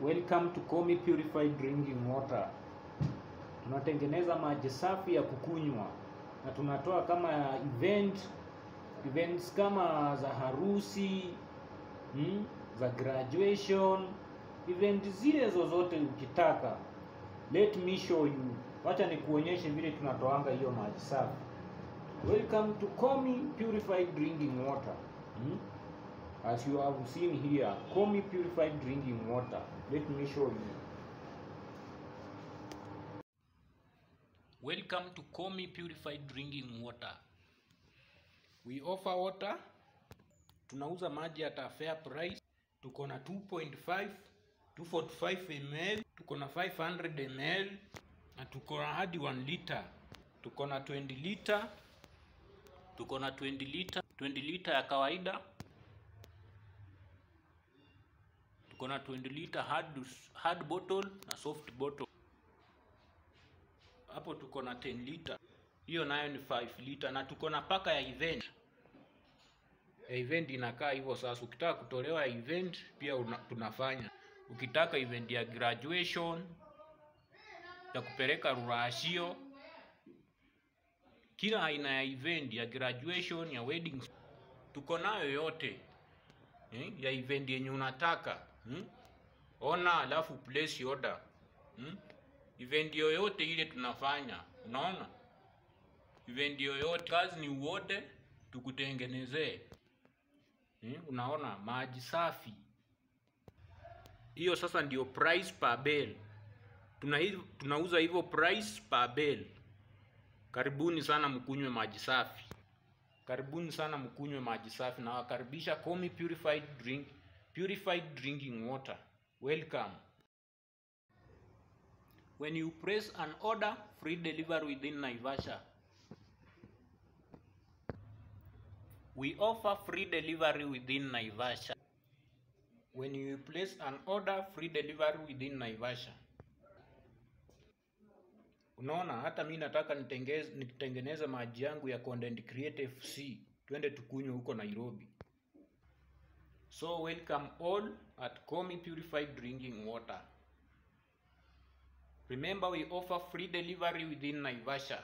Welcome to Komi Purified Drinking Water. Tunatengeneza maji safi ya kukunywa na tunatoa kama events kama za harusi, za graduation, event zile zozote ukitaka. Let me show you. Wacha nikuonyeshe vile tunatoanga hiyo maji safi. Welcome to Komi Purified Drinking Water. As you have seen here, Komi Purified Drinking Water. Let me show you. Welcome to Komi Purified Drinking Water. We offer water. Tunauza maji at a fair price. Tuko na 2.5, 245 ml, tuko na 500 ml na tuko na hadi 1 liter. Tuko na 20 liter. Tuko na 20 liter, 20 liter ya kawaida. Tuko na 20 liter hard bottle na soft bottle. Hapo tuko na 10 liter. Hiyo nayo ni 5 liter na tuko na paka ya event. Ya event inakaa hivyo sasa. Ukitaka kutolewa event pia tunafanya. Ukitaka event ya graduation, ya kupeleka rurashio, kila aina ya event ya graduation, ya wedding, tuko nayo yote. Ya event yenye unataka. Ona alafu place order. Event yoyote ile tunafanya. Unaona? Event yoyote, kazi ni uode tukutengenezee. Unaona maji safi. Hiyo sasa ndio price per bale. Tunauza hivyo price per bale. Karibuni sana mkunywe maji safi. Karibuni sana mkunywe maji safi na wakaribisha Komi Purified Drinking Water. Welcome. When you press an order, free delivery within Naivasha. We offer free delivery within Naivasha. When you place an order, free delivery within Naivasha. Unaona, hata mimi nataka nitengeneze maji yangu ya Content Creative FC. Twende tukunywe huko Nairobi. So welcome all at Komi Purified Drinking Water. Remember, we offer free delivery within Naivasha.